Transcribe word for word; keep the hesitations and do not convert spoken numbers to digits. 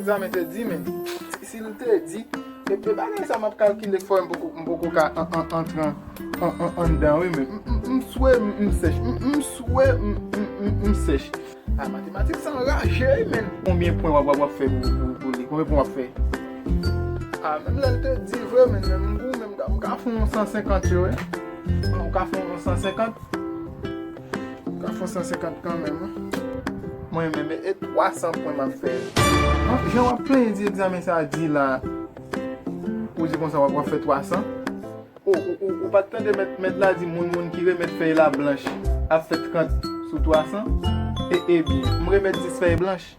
Egzamen te di, men, si, si l te di, e, e bagay sa m ap kalkile k fè m poko, m poko ka an, an, antre an, an, an, anndan, wi, men. M, m, m swe m, m sèch. M, m swe m, m, m, m sèch. A, matematik sa anraje, wi, men. Konbyen pwen w ap, w ap, w ap fè pou, pou, pou li? Konbyen pwen w ap fè? A, menm lè l te di vre, men, men m gou, men m ka, m ka fè yon san senkant yo, wi. M ka fè yon san senkant. M ka fè yon san senkant kanmenm, wi. Mwen menm, e twa san pwen m ap fè. An, jan w ap plenyen di egzamen sa a di la, ou di konsa w ap, w ap fè twa san? Ou, ou, ou, ou pa t tande mèt, mèt la di moun, moun ki remèt fèy la blanch ap fè trant sou twa san? E, ebyen, m remèt dis fèy blanch.